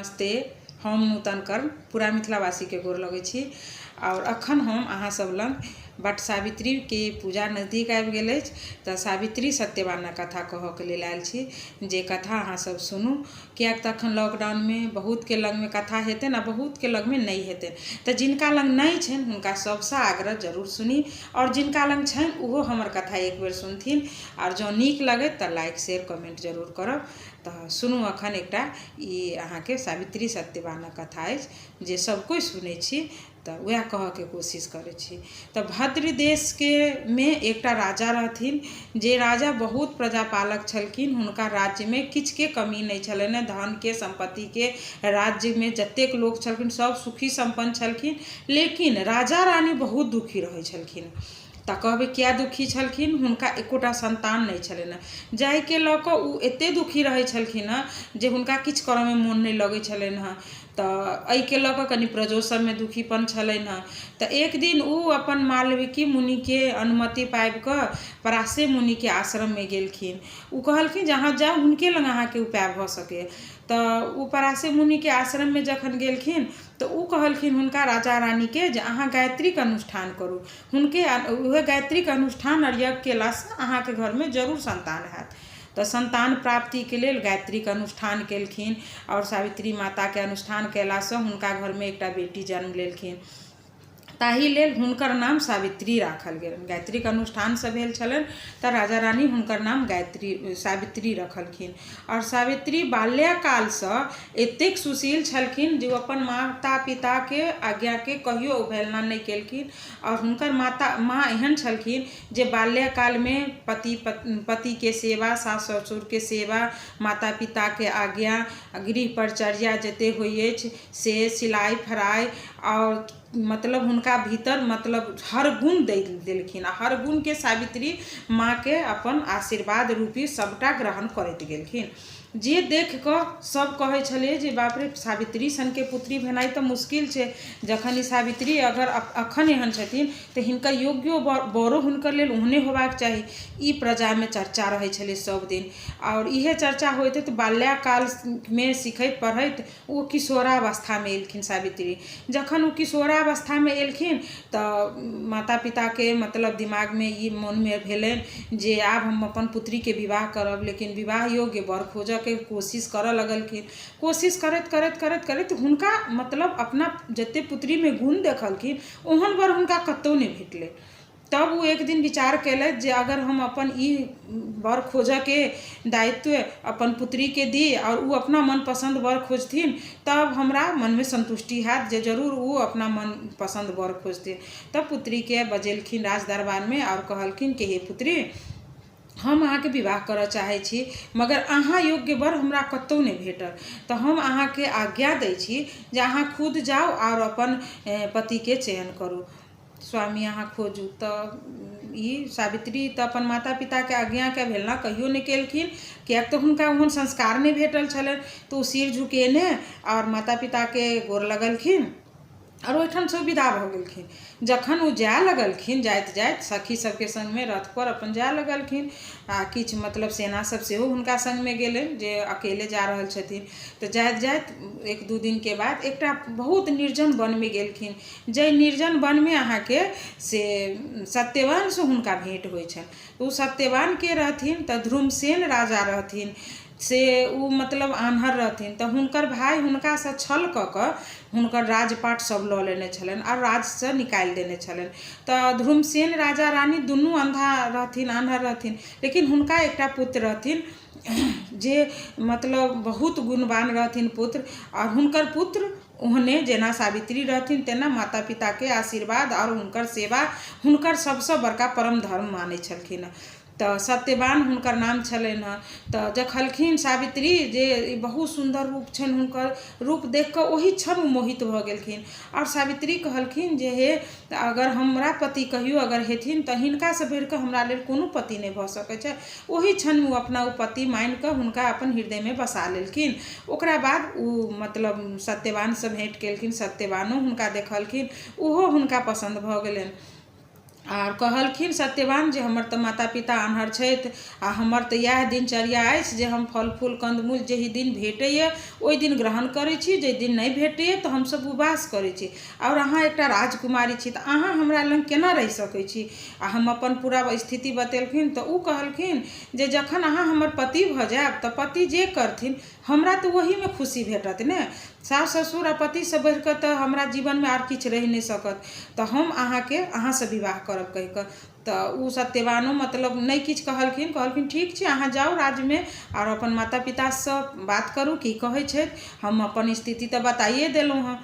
नमस्ते। हम नूतन कर्ण पूरा मिथिलावासीके गोर लगै छी। आओर अखन हम अहाँ सब लग वट सावित्रीके पूजा नजदीक आबि गेल अछि, तऽ सावित्री सत्यवानक कथा कहऽके लेल आयल छी, जे कथा अहाँ सब सुनू, किएक तऽ अखन लॉकडाउनमे बहुतके लगमे कथा हेतनि आ बहुतके लगमे नहि हेतनि। तऽ जिनका लग नहि छनि हुनका सबसँ आग्रह, जरूर सुनी, आओर जिनका लग छनि ओहो हमर कथा एक बेर सुनथिन, आओर जँ नीक लगै तऽ लाइक, शेयर, कमेन्ट जरूर करब। तऽ सुनू, अखन एकटा ई अहाँके सावित्री सत्यवानक कथा अछि, जे सब कोइ सुनै छी, तऽ वएह कहऽके कोशिश करै छी। तऽ भद्र देशके मे एकटा राजा रहथिन, जे राजा बहुत प्रजापालक छलखिन। हुनका राज्यमे किछुके कमी नहि छलनि हेँ, धनके, सम्पत्तिके। राज्यमे जतेक लोक छलखिन सब सुखी सम्पन्न छलखिन, लेकिन राजा रानी बहुत दुखी रहै छलखिन। तऽ कहबै किया दुखी छलखिन? हुनका एकोटा सन्तान नहि छलनि हेँ, जाहिके लऽ कऽ ओ एतेक दुखी रहै छलखिन हेँ जे हुनका किछु करयमे मोन नहि लगै छलनि हेँ। तऽ एहिके लऽ कऽ कनि प्रजो सभमे दुखीपन छलनि हेँ। तऽ एक दिन ओ अपन मालविकी मुनिके अनुमति पाबि कऽ पराशर मुनिके आश्रममे गेलखिन। ओ कहलखिन जे अहाँ जाउ, हुनके लग अहाँके उपाय भऽ सकैए। तऽ ओ पराशर मुनिके आश्रममे जखन गेलखिन तऽ ओ कहलखिन हुनका, राजा रानीके, जे अहाँ गायत्रीके अनुष्ठान करू। हुनके उएह गायत्रीके अनुष्ठान आओर यज्ञ कयलासँ अहाँके घरमे जरूर सन्तान हैत। तऽ सन्तान प्राप्तिके लेल गायत्रीके अनुष्ठान केलखिन, आओर सावित्री माताके अनुष्ठान कयलासँ हुनका घरमे एकटा बेटी जन्म लेलखिन। ताहि लेल हुनकर नाम सावित्री राखल गेलनि। गायत्रीके अनुष्ठानसँ भेल छलनि, तऽ राजा रानी हुनकर नाम गायत्री सावित्री रखलखिन। आओर सावित्री बाल्यकालसँ एतेक सुशील छलखिन जे ओ अपन माता पिताके आज्ञाके कहियो अवहेलना नहि केलखिन। आओर हुनकर माता माँ एहन छलखिन जे बाल्यकालमे पति पतिके सेवा, सास ससुरके सेवा, माता पिताके आज्ञा, गृह परिचर्या जतेक होइ अछि से सिलाइ फड़ाइ, आओर मतलब हुनका भीतर मतलब हर गुण दै देलखिन, आ हर गुणके सावित्री माँके अपन आशीर्वाद रूपी सभटा ग्रहण करैत गेलखिन, जे देख कऽ सभ कहै छलै जे बाप रे, सावित्री सनके पुत्री भेनाइ तऽ मुश्किल छै। जखन ई सावित्री अगर अखन एहन छथिन तऽ हिनकर योग्यो वरो हुनकर लेल ओहने होबाक चाही। ई प्रजामे चर्चा रहै छलै सभ दिन, आओर इएह चर्चा होइत होइत बाल्यकालमे सिखैत पढ़ैत ओ किशोरावस्थामे एलखिन सावित्री। जखन ओ किशोरावस्थामे एलखिन तऽ माता पिताके मतलब दिमागमे ई मोनमे भेलनि जे आब हम अपन पुत्रीके विवाह करब, लेकिन विवाह योग्य वर खोजऽके कोशिश करऽ लगलखिन। कोशिश करैत करैत करैत करैत हुनका मतलब अपना जते पुत्रीमे गुण देखलखिन, ओहन वर हुनका कतहु नहि भेटलै। तब ओ एक दिन विचार केलथि जे अगर हम अपन ई वर खोजऽके दायित्व अपन पुत्रीके दी आओर ओ अपना मनपसन्द वर खोजथिन, तब हमरा मनमे सन्तुष्टि हैत जे जरूर ओ अपना मनपसन्द वर खोजथिन। तब पुत्रीके बजेलखिन राज दरबारमे आओर कहलखिन कि हे पुत्री, हम अहाँके विवाह करऽ चाहै छी, मगर अहाँ योग्य वर हमरा कतहु नहि भेटल। तऽ हम अहाँके आज्ञा दै छी जे अहाँ खुद जाउ आओर अपन पतिके चयन करू, स्वामी अहाँ खोजू। तऽ ई सावित्री तऽ अपन माता पिताके आज्ञाके अवहेलना कहियो नहि केलखिन, किएक तऽ हुनका ओहन संस्कार नहि भेटल छलनि। तऽ ओ सिर झुकेने आओर माता पिताके गोर लगलखिन आओर ओहिठामसँ विदा भऽ गेलखिन। जखन ओ जाय लगलखिन, जाइत जाइत सखी सबके सङ्गमे रथपर अपन जाय लगलखिन, आ किछु मतलब सेना सब सेहो हुनका सङ्गमे गेलनि, जे अकेले जा रहल छथिन। तऽ जाइत जाइत एक दू दिनके बाद एकटा बहुत निर्जन वनमे गेलखिन, जाहि निर्जन वनमे अहाँके से सत्यवानसँ हुनका भेँट होइ छनि। ओ सत्यवान के रहथिन? तऽ ध्रुमसेन राजा रहथिन, से ओ मतलब आन्हर रहथिन। तऽ हुनकर भाय हुनकासँ छल कऽ कऽ हुनकर राजपाट सब लऽ लेने छलनि आओर राजसँ निकालि देने छलनि। तऽ ध्रुमसेन राजा रानी दुनू अन्धा रहथिन, आन्हर रहथिन, लेकिन हुनका एकटा पुत्र रहथिन जे मतलब बहुत गुणवान रहथिन पुत्र। आओर हुनकर पुत्र ओहने जेना सावित्री रहथिन तेना माता पिताके आशीर्वाद आओर हुनकर सेवा हुनकर सभसँ बड़का परम धर्म मानै छलखिन हँ। तऽ सत्यवान हुनकर नाम छलनि हँ। तऽ देखलखिन सावित्री जे ई बहुत सुन्दर रूप छनि हुनकर। रूप देख कऽ ओहि क्षण ओ मोहित भऽ गेलखिन। आओर सावित्री कहलखिन जे हे, अगर हमरा पति कहियो अगर हेथिन तऽ हिनकासँ बढ़ि कऽ हमरा लेल कोनो पति नहि भऽ सकै छै। ओहि क्षणमे ओ अपना ओ पति मानि कऽ हुनका अपन हृदयमे बसा लेलखिन। ओकरा बाद ओ मतलब सत्यवानसँ भेँट केलखिन। सत्यवानो हुनका देखलखिन, ओहो हुनका पसन्द भऽ गेलनि। आर कहलखिन सत्यवान जे हमर तऽ माता पिता आन्हर छथि आ हमर तऽ इएह दिनचर्या अछि जे हम फल फूल कन्दमूल जाहि दिन भेटैए ओहि दिन ग्रहण करै छी जाहि दिन नहि भेटैए तऽ हमसभ उपवास करै छी आओर अहाँ एकटा राजकुमारी छी तऽ अहाँ हमरा लग केना रहि सकै छी। आ हम अपन पूरा स्थिति बतेलखिन तऽ ओ कहलखिन जे जखन अहाँ हमर पति भऽ जायब तऽ पति जे करथिन हमरा तऽ ओहीमे खुशी भेटत ने। सास ससुर आ पतिसँ बढ़ि कऽ तऽ हमरा जीवनमे आर किछु रहि नहि सकत तऽ हम अहाँके अहाँसँ विवाह करब कहि कऽ तऽ ओ सत्यवानो मतलब नहि किछु कहलखिन कहलखिन ठीक छै अहाँ जाउ राज्यमे आओर अपन माता पितासँ बात करू की कहै छथि हम अपन स्थिति तऽ बताइए देलहुँ हँ।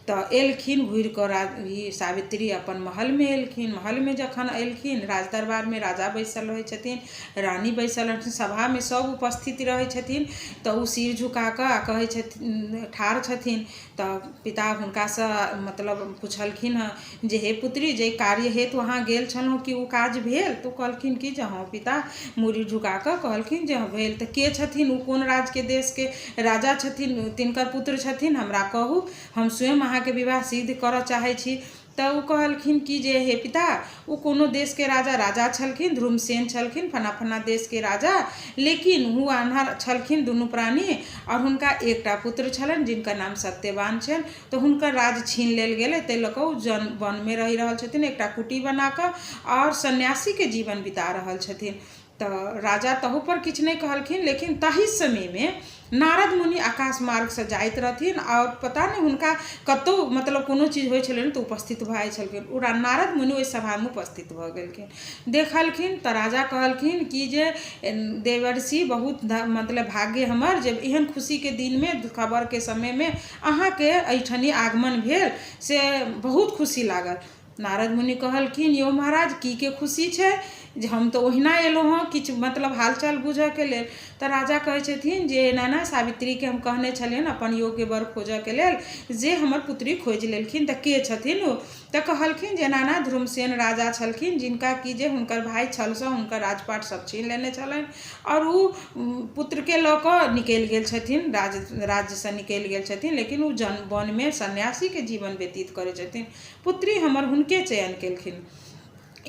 तऽ एलखिन घुरि कऽ ई सावित्री अपन महलमे एलखिन। महलमे जखन एलखिन राज दरबारमे राजा बैसल रहै छथिन, रानी बैसल रहथिन, सभामे सभ उपस्थित रहै छथिन। तऽ ओ सिर झुका कऽ आ कहै छथिन, ठाढ़ छथिन तऽ पिता हुनकासँ मतलब पुछलखिन हँ जे हे पुत्री, जाहि कार्य हेतु अहाँ गेल छलहुँ कि ओ काज भेल? तऽ ओ कहलखिन कि जे हँ पिता, मूड़ी झुका कऽ कहलखिन जे हँ भेल। तऽ के छथिन ओ, कोन राज्यके देशके राजा छथिन, तिनकर पुत्र छथिन, हमरा कहू, हम स्वयं अहाँके विवाह सिद्ध करऽ चाहै छी। तऽ ओ कहलखिन कि जे हे पिता, ओ कोनो देशके राजा राजा छलखिन, ध्रुमसेन छलखिन फना फना देशके राजा, लेकिन ओ आन्हर छलखिन दुनू प्राणी आओर हुनका एकटा पुत्र छलनि जिनकर नाम सत्यवान छनि। तऽ हुनकर राज छीन लेल गेलै, ताहि लऽ कऽ ओ जन वनमे रहि रहल छथिन एकटा कुटी बना कऽ आओर सन्यासीके जीवन बिता रहल छथिन। तऽ राजा तहूपर किछु नहि कहलखिन, लेकिन ताहि समयमे नारद मुनि आकाश मार्गसँ जाइत रहथिन आओर पता नहि हुनका कतहु मतलब कोनो चीज होइ छलनि तऽ उपस्थित भऽ जाइ छलखिन। ओ नारद मुनि ओहि सभामे उपस्थित भऽ गेलखिन, देखलखिन तऽ राजा कहलखिन कि जे देवर्षि, बहुत मतलब भाग्य हमर जे एहन खुशीके दिनमे खबरके समयमे अहाँके एहिठनी आगमन भेल, से बहुत खुशी लागल। नारद मुनि कहलखिन, यौ महाराज, की के खुशी छै? जे हम तऽ ओहिना एलहुँ हँ किछु मतलब हालचाल बुझऽके लेल। तऽ राजा कहै छथिन जे एना एना सावित्रीके हम कहने छलियनि अपन योग्य वर खोजऽके लेल, जे हमर पुत्री खोजि लेलखिन। तऽ के छथिन ओ? तऽ कहलखिन जे एना एना ध्रुमसेन राजा छलखिन, जिनका कि जे हुनकर भाय छलसँ हुनकर राजपाट सब छीन लेने छलनि आओर ओ पुत्रके लऽ कऽ निकलि गेल छथिन, राज्यसँ निकलि गेल छथिन, लेकिन ओ जन वनमे सन्यासीके जीवन व्यतीत करै छथिन। पुत्री हमर हुनके चयन केलखिन।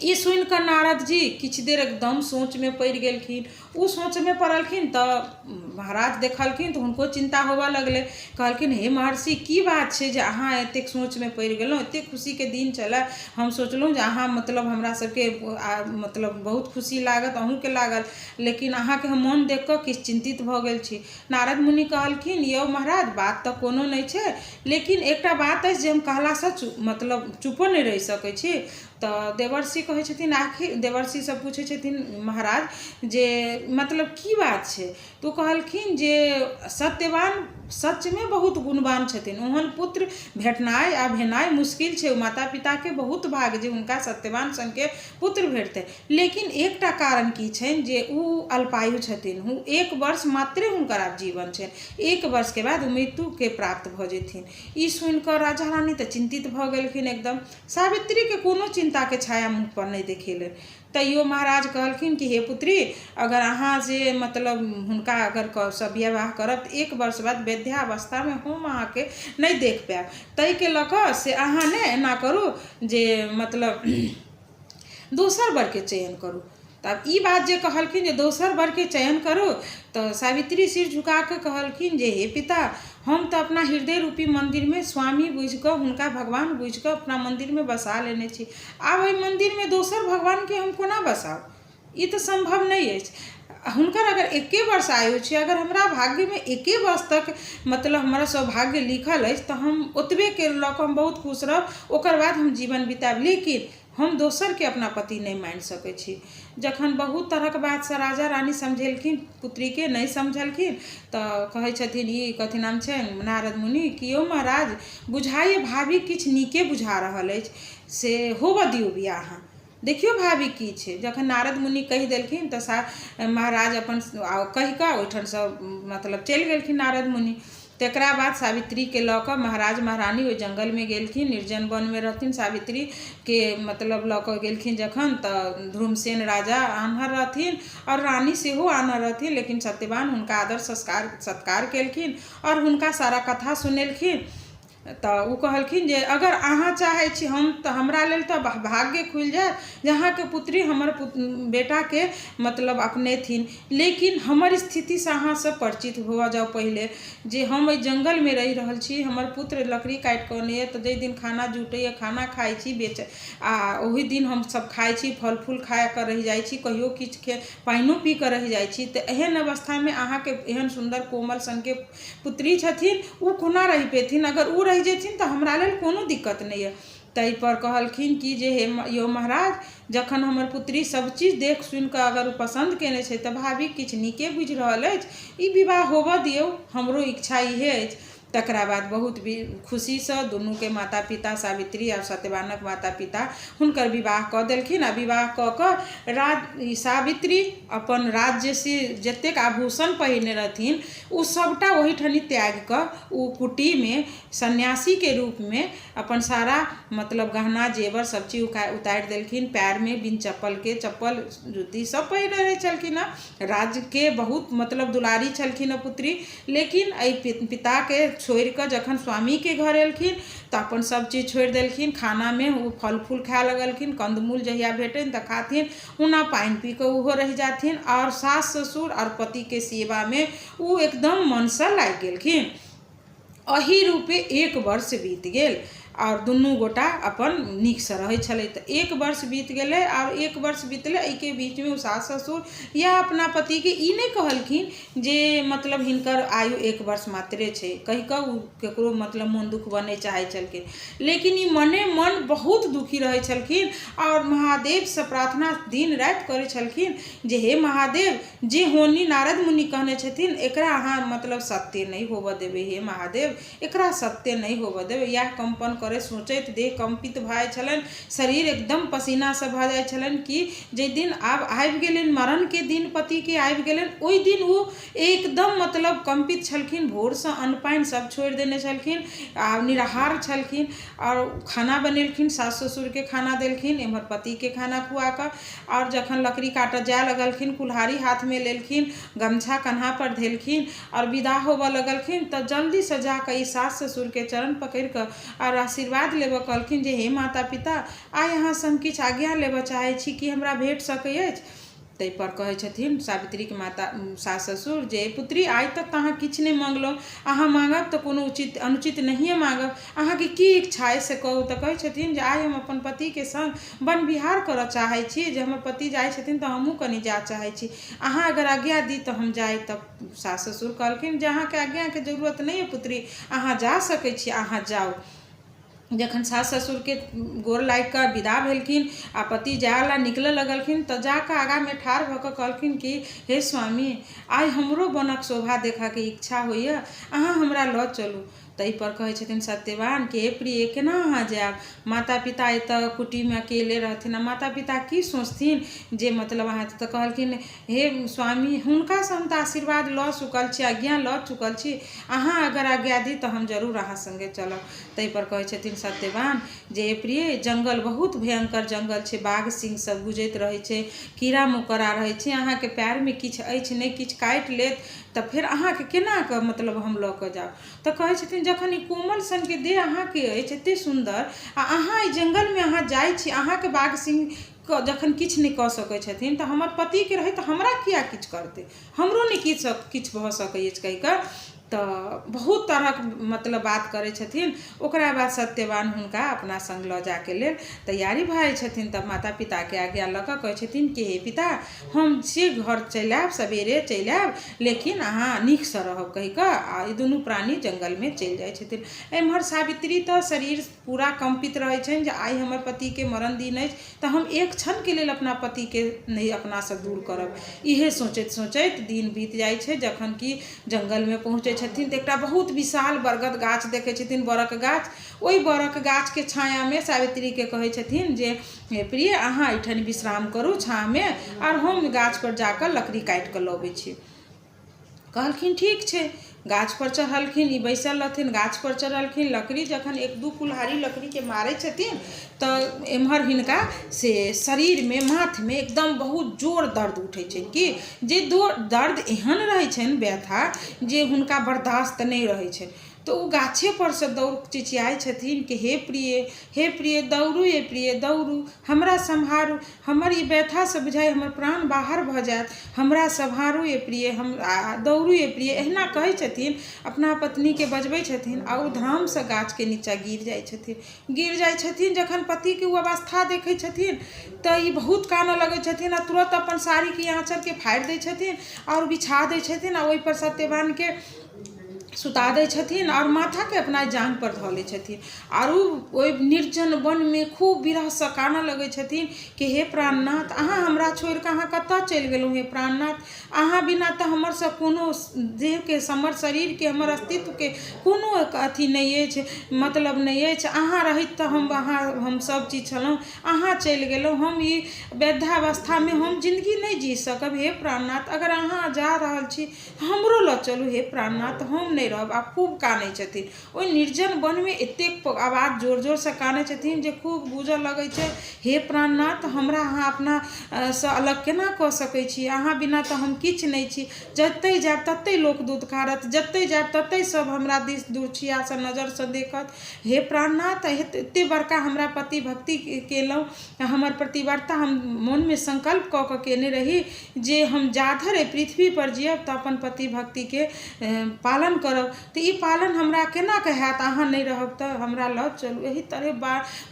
ई सुनि कऽ नारद जी किछु देर एकदम सोचमे पड़ि गेलखिन। ओ सोचमे पड़लखिन तऽ महाराज देखलखिन तऽ हुनको चिन्ता होबऽ लगलै। कहलखिन, हे महर्षि, की बात छै जे अहाँ एतेक सोचमे पड़ि गेलहुँ? एतेक खुशीके दिन छलए, हम सोचलहुँ जे अहाँ मतलब हमरा सबके मतलब बहुत खुशी लागत, अहूँके लागल, लेकिन अहाँके हम मोन देखि कऽ किछु चिन्तित भऽ गेल छी। नारद मुनि कहलखिन, यौ महाराज, बात तऽ कोनो नहि छै, लेकिन एकटा बात अछि जे हम कहलासँ मतलब चुपो नहि रहि सकै छी। तऽ देवर्षि कहै छथिन, आखिर देवर्षिसँ पूछै छथिन महाराज जे मतलब की बात छै? तऽ ओ कहलखिन जे सत्यवान सचमे बहुत गुणवान छथिन, ओहन पुत्र भेटनाइ आ भेनाइ मुश्किल छै, माता पिताके बहुत भाग्य जे हुनका सत्यवान सनके पुत्र भेटतै, लेकिन एकटा कारण की छनि जे ओ अल्पायु छथिन, ओ एक वर्ष मात्रे हुनकर आब जीवन छनि, एक वर्षके बाद ओ मृत्युके प्राप्त भऽ जेथिन। ई सुनिकऽ राजा रानी तऽ चिन्तित भऽ गेलखिन एकदम। सावित्रीके कोनो चिन्ताके छाया मुँहपर नहि देखेलनि। तैयो महाराज कहलखिन कि हे पुत्री, अगर अहाँ जे मतलब हुनका अगर सँ विवाह करब तऽ एक वर्ष बाद वृद्धावस्थामे हम अहाँके नहि देख पायब, ताहिके लऽ कऽ से अहाँ ने एना करू जे मतलब दोसर वरके चयन करू। तऽ आब ई बात जे कहलखिन जे दोसर वरके चयन करू, तऽ सावित्री सिर झुका कऽ कहलखिन जे हे पिता, हम तऽ अपना हृदय रूपी मन्दिरमे स्वामी बुझि कऽ हुनका भगवान बुझि कऽ अपना मन्दिरमे बसा लेने छी, आब ओहि मन्दिरमे दोसर भगवानके हम कोना बसाउ? ई तऽ सम्भव नहि अछि। हुनकर अगर एके वर्ष आयु छै, अगर हमरा भाग्यमे एके वर्ष तक मतलब हमरा सौभाग्य लिखल अछि, तऽ हम ओतबेके लऽ कऽ हम बहुत खुश रहब, ओकर बाद हम जीवन बितायब, लेकिन हम दोसरके अपना पति नहि मानि सकै छी। जखन बहुत तरहक बातसँ राजा रानी समझेलखिन पुत्रीके, नहि समझलखिन, तऽ कहै छथिन ई कथी नाम छै नारद मुनि कि यौ महाराज, बुझाइए भाभी किछु नीके बुझा रहल अछि, से होबऽ दियौ बियाह, अहाँ देखियौ भाभी की छै। जखन नारद मुनि कहि देलखिन तऽ महाराज अपन कहि कऽ ओहिठामसँ मतलब चलि गेलखिन नारद मुनि। तकरा बाद सावित्रीके लऽ कऽ महाराज महारानी ओहि जङ्गलमे गेलखिन, निर्जन वनमे रहथिन। सावित्रीके मतलब लऽ कऽ गेलखिन जखन तऽ ध्रुमसेन राजा आन्हर रहथिन आओर रानी सेहो आन्हर रहथिन, लेकिन सत्यवान हुनका आदर संस्कार सत्कार केलखिन आओर हुनका सारा कथा सुनेलखिन। तऽ ओ कहलखिन जे अगर अहाँ चाहै छी हम तऽ हमरा लेल तऽ भाग्य खुलि जायत जे अहाँके पुत्री हमर बेटाके मतलब अपनेथिन, लेकिन हमर स्थितिसँ अहाँ सब परिचित भऽ जाउ पहिले, जे हम एहि जङ्गलमे रहि रहल छी, हमर पुत्र लकड़ी काटि कऽ अनैए, तऽ जाहि दिन खाना जुटैए खाना खाइ छी बेच, आ ओहि दिन हमसब खाइ छी, फल फूल खा कऽ रहि जाइ छी, कहियो किछु पानिओ पी कऽ रहि जाइ छी। तऽ एहन अवस्थामे अहाँके एहन सुन्दर कोमल सनके पुत्री छथिन, ओ कोना रहि पेथिन? अगर ओ रहि जेथिन तऽ हमरा लेल कोनो दिक्कत नहि यऽ। ताहिपर कहलखिन कि जे हे यौ महाराज, जखन हमर पुत्री सब चीज देख सुनि कऽ अगर ओ पसन्द कयने छै तऽ भाभी किछु नीके बुझि रहल अछि, ई विवाह होबऽ दियौ, हमरो इच्छा इएह अछि। तकरा बाद बहुत खुशीसँ दुनूके माता पिता, सावित्री आओर सत्यवानक माता पिता हुनकर विवाह कऽ देलखिन। आ विवाह कऽ कऽ राज सावित्री अपन राज्यसँ जतेक आभूषण पहिरने रहथिन ओ सभटा ओहिठनी त्यागि कऽ ओ कुटीमे सन्यासीके रूपमे अपन सारा मतलब गहना जेवर सब चीज उतारि देलखिन। पएरमे बिन चप्पलके चप्पल जूती सब पहिरने रहै छलखिन हँ। राज्यके बहुत मतलब दुलारी छलखिन हँ पुत्री, लेकिन एहि पिताके छोड़िकऽ जखन स्वामीके घर एलखिन तऽ अपन सब चीज छोड़ि देलखिन। खानामे ओ फल फूल खाइ लगलखिन, कन्दमूल जहिया भेटनि तऽ खाथिन, ओना पानि पी कऽ ओहो रहि जाथिन, आओर सास ससुर आओर पतिके सेवामे ओ एकदम मनसँ लागि गेलखिन। एहि रूपे एक वर्ष बीत गेल आओर दुनू गोटा अपन नीकसँ रहै छलै। तऽ एक वर्ष बीत गेलै, आओर एक वर्ष बितलै एहिके बीचमे ओ सास ससुर या अपना पतिके ई नहि कहलखिन जे मतलब हिनकर आयु एक वर्ष मात्रे छै कहि कऽ ओ ककरो मतलब मोन दुखबऽ नहि चाहै छलखिन। लेकिन ई मने मन बहुत दुखी रहै छलखिन आओर महादेवसँ प्रार्थना दिन राति करै छलखिन जे हे महादेव, जे होनी नारद मुनि कहने छथिन एकरा अहाँ मतलब सत्य नहि होबऽ देबै, हे महादेव एकरा सत्य नहि होबऽ देबै। इएह कम्पन करै सोचैत देह कम्पित भऽ जाइ छलनि, शरीर एकदम पसीनासँ भऽ जाइ छलनि कि जाहि दिन आब आबि गेलनि मरणके दिन पतिके आबि गेलनि ओहि दिन ओ एकदम मतलब कम्पित छलखिन। भोरसँ अन्न पानि सब छोड़ि देने छलखिन आ निराहार छलखिन, आओर खाना बनेलखिन, सास ससुरके खाना देलखिन, एम्हर पतिके खाना खुआ कऽ, आओर जखन लकड़ी काटऽ जाय लगलखिन कुल्हाड़ी हाथमे लेलखिन, गमछा कन्हापर धेलखिन आओर विदा होबऽ लगलखिन तऽ जल्दीसँ जाकऽ ई सास ससुरके चरण पकड़ि कऽ आओर आशीर्वाद लेबऽ कहलखिन जे हे माता पिता, आइ अहाँसँ हम किछु आज्ञा लेबऽ चाहै छी, की हमरा भेट सकै अछि? ताहिपर कहै छथिन सावित्रीके माता सास ससुर जे पुत्री, आइ तक तऽ अहाँ किछु नहि मङ्गलहुँ, अहाँ माँगब तऽ कोनो उचित अनुचित नहिए माँगब, अहाँके की इच्छा अइ से कहू। तऽ कहै छथिन जे आइ हम अपन पतिके सङ्ग वन विहार करऽ चाहै छी, जे हमर पति जाइ छथिन तऽ हमहूँ कनि जाय चाहै छी, अहाँ अगर आज्ञा दी तऽ हम जाइ। तऽ सास ससुर कहलखिन जे अहाँके आज्ञाके जरूरत नहि अइ पुत्री, अहाँ जा सकै छी, अहाँ जाउ। जखन सास ससुरके गोर लागि कऽ विदा भेलखिन आ पति जाय लए निकलऽ लगलखिन तऽ जा कऽ आगाँमे ठाढ़ भऽ कऽ कहलखिन कि हे स्वामी, आइ हमरो वनक शोभा देखयके इच्छा होइए, अहाँ हमरा लऽ चलू। ताहिपर कहै छथिन सत्यवान कि हे प्रिय, केना अहाँ जायब? माता पिता एतऽ कुटीमे अकेले रहथिन आ माता पिता की सोचथिन जे मतलब अहाँ? तऽ कहलखिन हे स्वामी, हुनकासँ हम तऽ आशीर्वाद लऽ चुकल छी, आज्ञा लऽ चुकल छी, अहाँ अगर आज्ञा दी तऽ हम जरूर अहाँ सङ्गे चलब। ताहिपर कहै छथिन सत्यवान जे हे प्रिय, जङ्गल बहुत भयङ्कर जङ्गल छै, बाघ सिंह सब गुजैत रहै छै, कीड़ा मकोड़ा रहै छै, अहाँके पएरमे किछु अछि नहि, किछु काटि लेत तऽ फेर अहाँके केना कऽ मतलब हम लऽ कऽ जायब? तऽ कहै छथिन जखन ई कोमल सनके देह अहाँके अछि एतेक सुन्दर आ अहाँ एहि जङ्गलमे अहाँ जाइ छी, अहाँके बाघ सिंह जखन किछु नहि कऽ सकै छथिन तऽ हमर पतिके रहैत हमरा किया किछु करतै? हमरो नहि किछु किछु भऽ सकै अछि कहि कऽ तऽ बहुत तरहक मतलब बात करै छथिन। ओकरा बाद सत्यवान हुनका अपना सङ्ग लऽ जाइके लेल तैयारी भऽ जाइ छथिन। तब माता पिताके आज्ञा लऽ कऽ कहै छथिन कि हे पिता, हम से घर चलि आयब, सवेरे चलि आयब, लेकिन अहाँ नीकसँ रहब कहि कऽ आ ई दुनू प्राणी जङ्गलमे चलि जाइ छथिन। एम्हर सावित्री तऽ शरीर पूरा कम्पित रहै छनि जे आइ हमर पतिके मरण दिन अछि तऽ हम एक क्षणके लेल अपना पतिके नहि अपनासँ दूर करब। इएह सोचैत सोचैत दिन बीत जाइ छै। जखन कि जङ्गलमे पहुँचै छथिन तऽ एकटा बहुत विशाल बरगद गाछ देखै छथिन, बड़क गाछ। ओहि बड़क गाछके छायामे सावित्रीके कहै छथिन जे हे प्रिय, अहाँ एहिठाम विश्राम करू छाँहमे आओर हम गाछपर जाकऽ लकड़ी काटि कऽ लबै छी। कहलखिन ठीक छै। गाछपर चढ़लखिन, ई बैसल रहथिन, गाछपर चढ़लखिन। लकड़ी जखन एक दू कुल्हाड़ी लकड़ीके मारै छथिन तऽ एम्हर हिनका से शरीरमे माथमे एकदम बहुत जोर दर्द उठै छनि कि जे दर्द एहन रहै छनि व्यथा जे हुनका बर्दाश्त नहि रहै छनि। तऽ ओ गाछेपर सँ दौड़ चिचियाइ छथिन कि हे प्रिय, हे प्रिय, दौड़ू ये प्रिय, दौड़ू, हमरा सम्हारू, हमर ई व्यथासँ बुझाइ हमर प्राण बाहर भऽ जायत, हमरा सम्हारू ये प्रिय, हम दौड़ू ये प्रिय, एहिना कहै छथिन, अपना पत्नीके बजबै छथिन आ ओ धड़ामसँ गाछके नीचाँ गिर जाइ छथिन। गिर जाइ छथिन। जखन पतिके ओ अवस्था देखै छथिन तऽ ई बहुत कानऽ लगै छथिन आ तुरत अपन साड़ीके आँचरके फाड़ि दै छथिन आओर बिछा दै छथिन आ ओहिपर सत्यवानके सुता दै छथिन आओर माथाके अपना जाँघपर धऽ लै छथिन आओर ओ ओहि निर्जन वनमे खूब विरहसँ कानऽ लगै छथिन कि हे प्राणनाथ, अहाँ हमरा छोड़िकऽ अहाँ कतऽ चलि गेलहुँ? हे प्राणनाथ, अहाँ बिना तऽ हमर सब कोनो देहके, हमर शरीरके, हमर अस्तित्वके कोनो अथी नहि अछि, मतलब नहि अछि। अहाँ रहैत तऽ हम अहाँ हम सब चीज छलहुँ। अहाँ चलि गेलहुँ, हम ई वृद्धावस्थामे हम जिन्दगी नहि जी सकब। हे प्राणनाथ, अगर अहाँ जा रहल छी, हमरो लऽ चलू। हे प्राणनाथ, हम नहि रहब। आ खूब कानै छथिन ओहि निर्जन वनमे, एतेक आवाज जोर जोरसँ कानै छथिन जे खूब गूँजऽ लगै छै। हे प्राणनाथ, हमरा अहाँ अपना सँ अलग केना कऽ सकै छी? अहाँ बिना तऽ हम किछु नहि छी। जतहि जायब ततहि लोक दुतकारत, जतहि जायब ततहि सभ हमरा दिस दुरछियासँ नजरसँ देखत। हे प्राणनाथ, एतेक बड़का हमरा पति भक्ति केलहुँ, हमर प्रतिव्रता, हम मोनमे संकल्प कऽ कऽ केने रही जे हम जाधरि एहि पृथ्वीपर जियब तऽ अपन पति भक्तिके पालन करब। तऽ ई पालन हमरा केनाके हैत अहाँ नहि रहब तऽ? हमरा लऽ चलू। एहि तरहे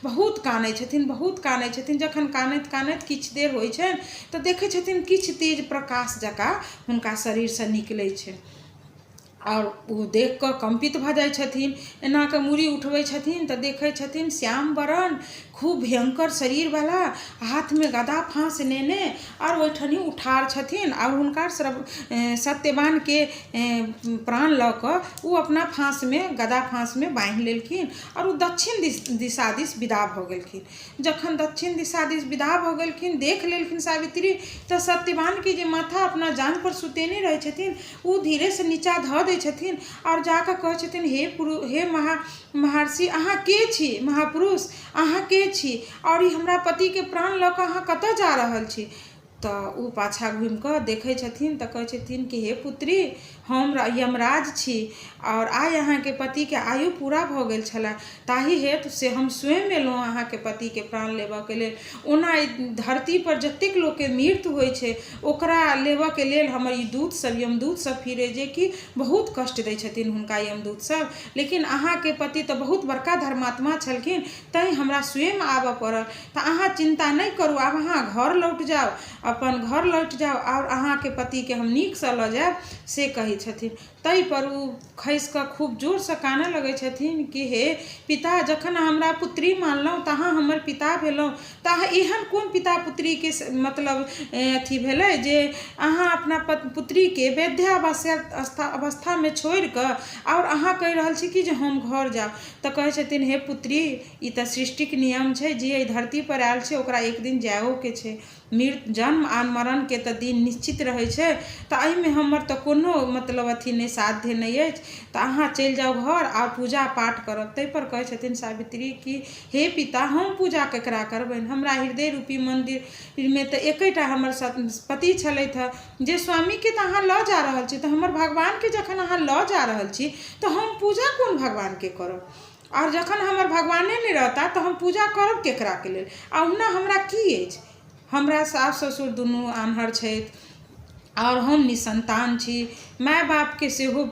बहुत कानै छथिन, बहुत कानै छथिन। जखन कानैत कानैत किछु देर होइ छनि तऽ देखै छथिन किछु तेज प्रकाश जकाँ हुनका शरीरसँ निकलै छै आओर ओ देख कऽ कम्पित भऽ जाइ छथिन। एना कऽ मूड़ी उठबै छथिन तऽ देखै छथिन श्याम वरण, खूब भयङ्कर शरीरवला, हाथमे गदा फाँस नेने आओर ओहिठनी ओ ठाढ़ छथिन आओर हुनका सत्यवानके प्राण लऽ कऽ ओ अपना फाँसमे, गदा फाँसमे बान्हि लेलखिन आओर ओ दक्षिण दिशा दिस विदा भऽ गेलखिन। जखन दक्षिण दिशा दिस विदा भऽ गेलखिन, देख लेलखिन सावित्री तऽ सत्यवानके जे माथा अपना जाँघपर सुतेने रहै छथिन, ओ धीरेसँ नीचाँ धऽ दै छथिन आओर जा कऽ कहै छथिन, हे पुरु हे महर्षि, अहाँ के छी? महापुरुष, अहाँ के छी आओर ई हमरा पतिके प्राण लऽ कऽ अहाँ कतऽ जा रहल छी? तऽ ओ पाछाँ घुमि कऽ देखै छथिन तऽ कहै छथिन कि हे पुत्री, हम यमराज छी आओर आइ अहाँके पतिके आयु पूरा भऽ गेल छलए, ताहि हेतु से हम स्वयं एलहुँ अहाँके पतिके प्राण लेबऽके लेल। ओना एहि धरतीपर जतेक लोकके मृत्यु होइ छै, ओकरा लेबऽके लेल हमर ई दूत सब, यमदूत सब फिरै, जेकि बहुत कष्ट दै छथिन हुनका यमदूत सब। लेकिन अहाँके पति तऽ बहुत बड़का धर्मात्मा छलखिन, तैँ हमरा स्वयं आबऽ पड़ल। तऽ अहाँ चिन्ता नहि करू, आब अहाँ घर लौट जाउ, अपन घर लौट जाउ आओर अहाँके पतिके हम नीकसँ लऽ जायब, से कहै छथिन। ताहिपर ओ खसि कऽ खूब जोरसँ कानऽ लगै छथिन कि हे पिता, जखन अहाँ हमरा पुत्री मानलहुँ तऽ अहाँ हमर पिता भेलहुँ, तऽ अहाँ एहन कोन पिता पुत्रीके मतलब अथी भेलै जे अहाँ अपना पुत्रीके वृद्धावस्था अवस्थामे छोड़ि कऽ आओर अहाँ कहि रहल छी कि जे हम घर जायब? तऽ कहै छथिन, हे पुत्री, ई तऽ सृष्टिके नियम छै, जे एहि धरतीपर आयल छै ओकरा एक दिन जाइओके छै। जन्म आ मरणके तऽ दिन निश्चित रहै छै। तऽ एहिमे हमर तऽ कोनो मतलब अथी नहि, साध्य नहि अछि। तऽ अहाँ चलि जाउ घर आ पूजा पाठ करब। ताहिपर कहै छथिन सावित्री कि हे पिता, हम पूजा ककरा करबनि? हमरा हृदय रूपी मन्दिरमे तऽ एकेटा हमर पति छलथि हेँ, जे स्वामीके तऽ अहाँ लऽ जा रहल छी। तऽ हमर भगवानके जखन अहाँ लऽ जा रहल छी तऽ हम पूजा कोन भगवानके करब? आओर जखन हमर भगवाने नहि रहता तऽ हम पूजा करब केकराके लेल? आ ओहुना हमरा की अछि? हमरा सास ससुर दुनू आन्हर छथि आओर हम निसन्तान छी। माय बापके सेहो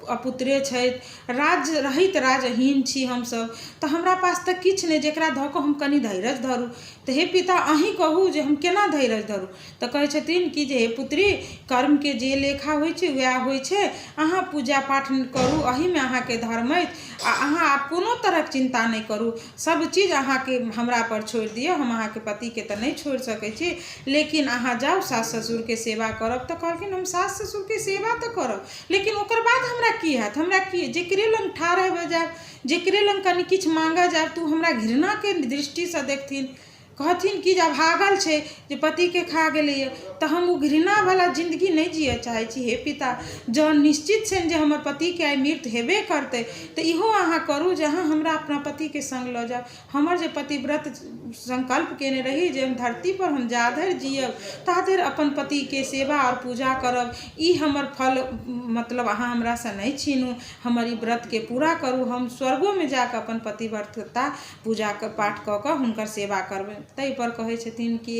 अपुत्रे छथि। राज्य रहैत राज्यहीन छी हमसभ। तऽ हमरा पास तऽ किछु नहि जकरा धऽ कऽ हम कनि धैरज धरू। तऽ हे पिता, अहीँ कहू जे हम केना धैरज धरू? तऽ कहै छथिन कि जे हे पुत्री, कर्मके जे लेखा होइ छै वएह होइ छै। अहाँ पूजा पाठ करू, एहिमे अहाँके धर्म अछि आ अहाँ आब कोनो तरहक चिन्ता नहि करू। सभ चीज अहाँके हमरापर छोड़ि दिअ। हम अहाँके पतिके तऽ नहि छोड़ि सकै छी, लेकिन अहाँ जाउ, सास ससुरके सेवा करब। तऽ कहलखिन, हम सास ससुरके सेवा तऽ करब, लेकिन ओकर बाद हमरा की हैत? हमरा की जकरे लग ठाढ़ हेबै जायब, जकरे लग कनि किछु माँगऽ जायब तऽ ओ हमरा घृणाके दृष्टिसँ देखथिन। कहथिन कि जे अभागल छै जे पतिके खा गेलैए, तऽ हम ओ घृणावला जिन्दगी नहि जियऽ चाहै छी। हे पिता, जँ निश्चित छनि जे हमर पतिके आइ मृत्यु हेबे करतै, तऽ इहो अहाँ करू जे अहाँ हमरा अपना पतिके सङ्ग लऽ जाउ। हमर जे पतिव्रत सङ्कल्प कयने रही जे हम धरतीपर हम जा धरि जियब ता धरि अपन पतिके सेवा आओर पूजा करब, ई हमर फल मतलब अहाँ हमरासँ नहि छीनू। हमर ई व्रतके पूरा करू, हम स्वर्गोमे जाकऽ अपन पतिव्रतता पूजाके पाठ कऽ कऽ हुनकर सेवा करबनि। ताहिपर कहै छथिन कि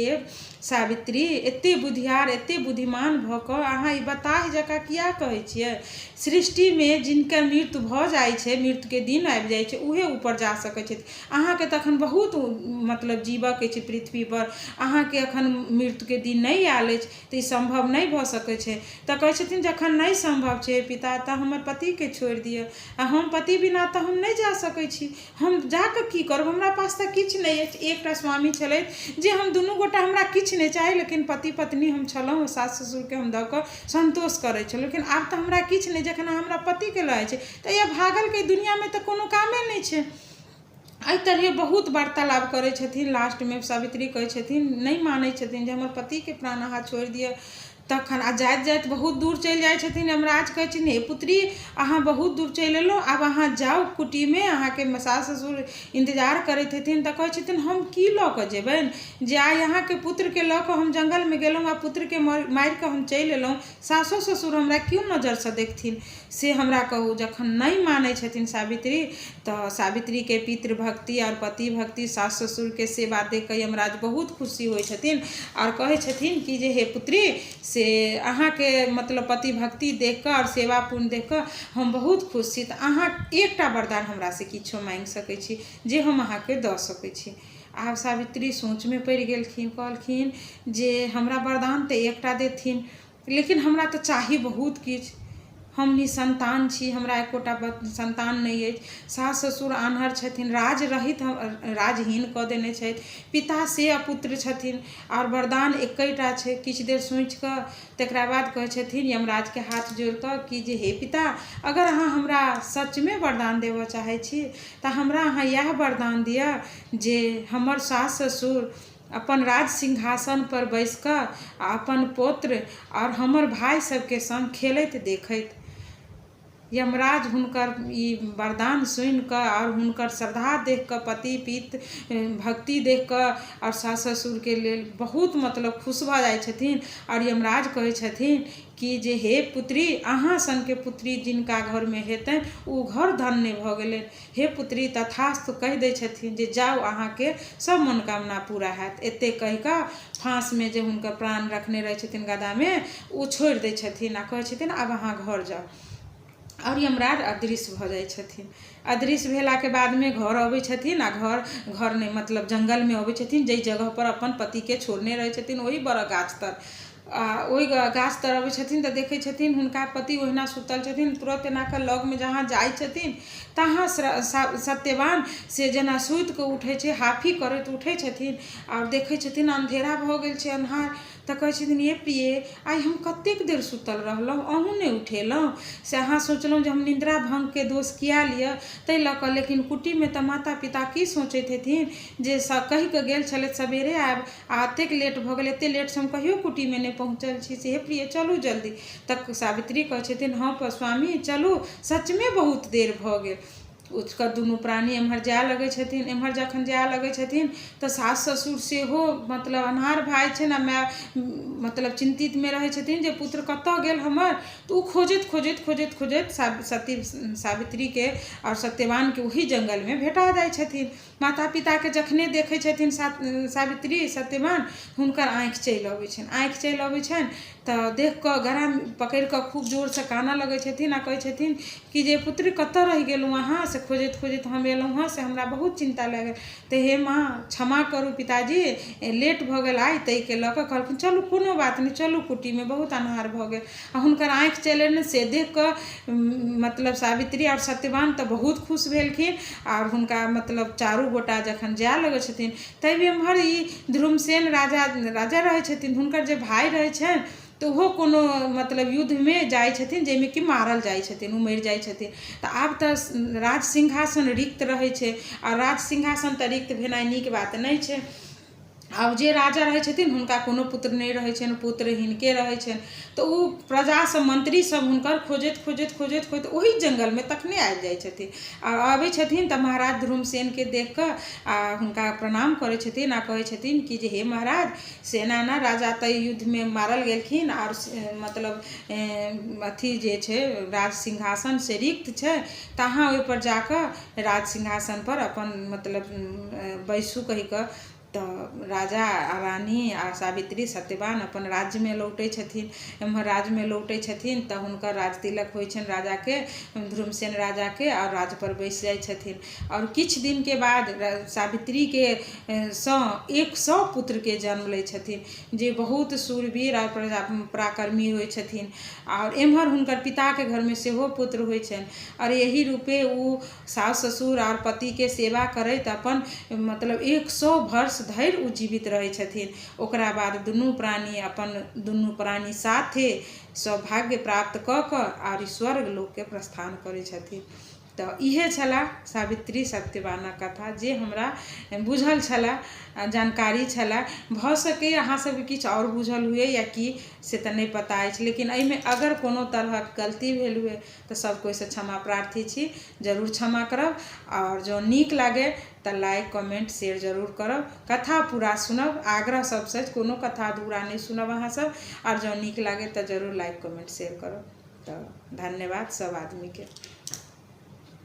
सावित्री, एतेक बुधियार, एतेक बुद्धिमान भऽ कऽ अहाँ ई बताह जकाँ किया कहै छियै? सृष्टिमे जिनकर मृत्यु भऽ जाइ छै, मृत्युके दिन आबि जाइ छै, उहे ऊपर जा सकै छथि। अहाँके तऽ एखन बहुत मतलब जीबऽके छै पृथ्वीपर, अहाँके एखन मृत्युके दिन नहि आयल अछि, तऽ ई सम्भव नहि भऽ सकै छै। तऽ कहै छथिन जखन नहि सम्भव छै पिता, तऽ हमर पतिके छोड़ि दिअ, आ हम पति बिना तऽ हम नहि जा सकै छी। हम जाकऽ की करब? हमरा पास तऽ किछु नहि अछि। एकटा स्वामी छलथि जे हम दुनू गोटा, हमरा किछु नहि चाही, लेकिन पति पत्नी हम छलहुँ, सास ससुरके हम दऽ कऽ सन्तोष करै छलहुँ, लेकिन आब तऽ हमरा किछु नहि। जखन अहाँ हमरा पतिके लऽ जाइ छी, तऽ एहि अभागलके दुनिआँमे तऽ कोनो कामे नहि छै। एहि तरहे बहुत वार्तालाप करै छथिन। लास्टमे सावित्री कहै छथिन, नहि मानै छथिन जे हमर पतिके प्राण अहाँ छोड़ि दिअ तखन। आ जाइत जाइत बहुत दूर चलि जाइ छथिन। यमराज कहै छथिन, हे पुत्री, अहाँ बहुत दूर चलि एलहुँ, आब अहाँ जाउ कुटीमे, अहाँके सास ससुर इन्तजार करैत हेथिन। तऽ कहै छथिन, हम की लऽ कऽ जेबनि जे आइ अहाँके पुत्रके लऽ कऽ हम जङ्गलमे गेलहुँ आ पुत्रके मारि कऽ हम चलि एलहुँ? सासो ससुर हमरा क्यों नजरसँ देखथिन, से हमरा कहू। जखन नहि मानै छथिन सावित्री, तऽ सावित्रीके पितृभक्ति आओर पति भक्ति, सास ससुरके सेवा देख कऽ यमराज बहुत खुशी होइ छथिन, आओर कहै छथिन कि जे हे पुत्री, से अहाँके मतलब पति भक्ति देख कऽ आओर सेवा पुण्य देख कऽ हम बहुत खुश छी। तऽ अहाँ एकटा वरदान हमरासँ किछो माँगि सकै छी जे हम अहाँके दऽ सकै छी। आब सावित्री सोचमे पड़ि गेलखिन। कहलखिन जे हमरा वरदान तऽ एकटा देथिन, लेकिन हमरा तऽ चाही बहुत किछु। हम निसन्तान छी, हमरा एकोटा सन्तान नहि अछि। सास ससुर आन्हर छथिन, राज रहित राजहीन कऽ देने छथि, पिता से अपुत्र छथिन, आओर वरदान एकेटा छै। किछु देर सोचि कऽ तकरा बाद कहै छथिन यमराजके हाथ जोड़ि कऽ कि जे हे पिता, अगर अहाँ हमरा सचमे वरदान देबऽ चाहै छी, तऽ हमरा अहाँ इएह वरदान दिअ जे हमर सास ससुर अपन राज सिंहासनपर बैसि कऽ आ अपन पौत्र आओर हमर भाय सबके सङ्ग खेलैत देखैत। यमराज हुनकर ई वरदान सुनि कऽ आओर हुनकर श्रद्धा देख कऽ, पति पित भक्ति देख कऽ आओर सास ससुरके लेल बहुत मतलब खुश भऽ जाइ छथिन। आओर यमराज कहै छथिन कि जे हे पुत्री, अहाँ सनके पुत्री जिनका घरमे हेतनि ओ घर धन्य भऽ गेलनि। हे पुत्री, तथास्तु कहि दै छथिन जे जाउ, अहाँके सब मनोकामना पूरा हैत। एतेक कहि कऽ फाँसमे जे हुनकर प्राण रखने रहै छथिन गदामे, ओ छोड़ि दै छथिन आ कहै छथिन आब अहाँ घर जाउ। आओर यमराज अदृश्य भऽ जाइ छथिन। अदृश्य भेलाके बादमे घर अबै छथिन, आ घर घर नहि, मतलब जङ्गलमे अबै छथिन, जाहि जगहपर अपन पतिके छोड़ने रहै छथिन, ओही बड़क गाछ तर। आ ओहि गाछ तर अबै छथिन तऽ देखै छथिन हुनका पति ओहिना सुतल छथिन। तुरत एना कऽ लगमे जहाँ जाइ छथिन तहाँ सत्यवान से जेना सुति कऽ उठै छै, हाफी करैत उठै छथिन, आओर देखै छथिन अन्धेरा भऽ गेल छै, अन्हार। तऽ कहै छथिन, ये प्रिय, आइ हम कतेक देर सुतल रहलहुँ, अहूँ नहि उठेलहुँ। से अहाँ सोचलहुँ जे हम निद्रा भङ्गके दोष किया लिअ ताहि लऽ कऽ, लेकिन कुटीमे तऽ माता पिता की सोचैत हेथिन जे कहि कऽ गेल छलथि सवेरे आयब आ एतेक लेट भऽ गेल, एतेक लेटसँ हम कहियो कुटीमे नहि पहुँचल छी। से हे प्रिय, चलू जल्दी। तऽ सावित्री कहै छथिन, हँ स्वामी, चलू, सचमे बहुत देर भऽ गेल। उठि कऽ दुनू प्राणी एम्हर जाय लगै छथिन। एम्हर जखन जाय लगै छथिन तऽ सास ससुर सेहो मतलब अन्हार भए जाइ छनि, आ माय मतलब चिन्तितमे रहै छथिन जे पुत्र कतय गेल हमर। तऽ ओ खोजैत खोजैत खोजैत खोजैत सती सावित्रीके आओर सत्यवानके ओही जङ्गलमे भेटा जाइ छथिन। माता पिताके जखने देखै छथिन सावित्री सत्यवान, हुनकर आँखि चलि अबै छनि। आँखि चलि अबै छनि तऽ देख कऽ गरा पकड़ि कऽ खूब जोरसँ कानऽ लगै छथिन, आ कहै छथिन कि जे पुत्र, कतऽ रहि गेलहुँ अहाँ? से खोजैत खोजैत हम एलहुँ हँ, से हमरा बहुत चिन्ता लागल। तऽ हे माँ, क्षमा करू, पिताजी, लेट भऽ गेल आइ ताहिके लऽ कऽ। कहलखिन, चलू, कोनो बात नहि, चलू कुटीमे, बहुत अन्हार भऽ गेल। आ हुनकर आँखि चलि अयलनि से देख कऽ मतलब सावित्री आओर सत्यवान तऽ बहुत खुश भेलखिन। आओर हुनका मतलब चारू गोटा जखन जाय लगै छथिन, तब एम्हर ई ध्रुमसेन राजा राजा रहै छथिन, हुनकर जे भाय रहै छनि, तऽ ओहो कोनो मतलब युद्धमे जाइ छथिन, जाहिमे कि मारल जाइ छथिन, ओ मरि जाइ छथिन। तऽ आब तऽ राज सिंहासन रिक्त रहै छै, आ राज सिंहासन तऽ रिक्त भेनाइ नीक बात नहि छै। आब जे राजा रहै छथिन हुनका कोनो पुत्र नहि रहै छनि, पुत्र हिनके रहै छनि। तऽ ओ प्रजासभ, मन्त्रीसभ हुनकर खोजैत खोजैत खोजैत खोजैत ओहि जङ्गलमे तखने आबि जाइ छथिन। आ आबै छथिन तऽ महाराज ध्रुमसेनके देख कऽ आ हुनका प्रणाम करै छथिन आ कहै छथिन कि जे हे महाराज, से एना एना राजा तऽ युद्धमे मारल गेलखिन आओर मतलब अथी जे छै राज सिंहासन से रिक्त छै, तऽ अहाँ ओहिपर जा कऽ राज सिंहासनपर अपन मतलब बैसू कहि कऽ। तऽ राजा आ रानी आ सावित्री सत्यवान अपन राज्यमे लौटै छथिन। एम्हर राज्यमे लौटै छथिन तऽ हुनकर राज तिलक होइ छनि राजाके, ध्रुमसेन राजाके, आओर राजपर बैस जाइ छथिन। आओर किछु दिनके बाद सावित्रीके सँ 100 पुत्रके जन्म लै छथिन, जे बहुत शूरवीर आओर पराक्रमी होइ छथिन। आओर एम्हर हुनकर पिताके घरमे सेहो पुत्र होइ छनि। आओर एहि रूपे ओ सास ससुर आओर पतिके सेवा करैत अपन मतलब 100 वर्ष धरि ओ जीवित रहै छथिन। ओकरा बाद दुनू प्राणी अपन दुनू प्राणी साथे सौभाग्य प्राप्त कऽ कऽ आओर स्वर्ग लोकके प्रस्थान करै छथिन। तऽ इहे छलाह सावित्री सत्यवानक कथा जे हमरा बुझल छलए, जानकारी छलए। भऽ सकैए अहाँ सबके किछु आओर बुझल हुए या की, से तऽ नहि पता अछि, लेकिन एहिमे अगर कोनो तरहक गलती भेल हुए तऽ सब कोइसँ क्षमा प्रार्थी छी, जरूर क्षमा करब। आओर जँ नीक लागै तऽ लाइक, कमेन्ट, शेयर जरूर करब। कथा पूरा सुनब, आग्रह सबसँ, कोनो कथा अधूरा नहि सुनब अहाँ सब। आओर जँ नीक लागै तऽ जरूर लाइक, कमेन्ट, शेयर करब। तऽ धन्यवाद सब आदमीके।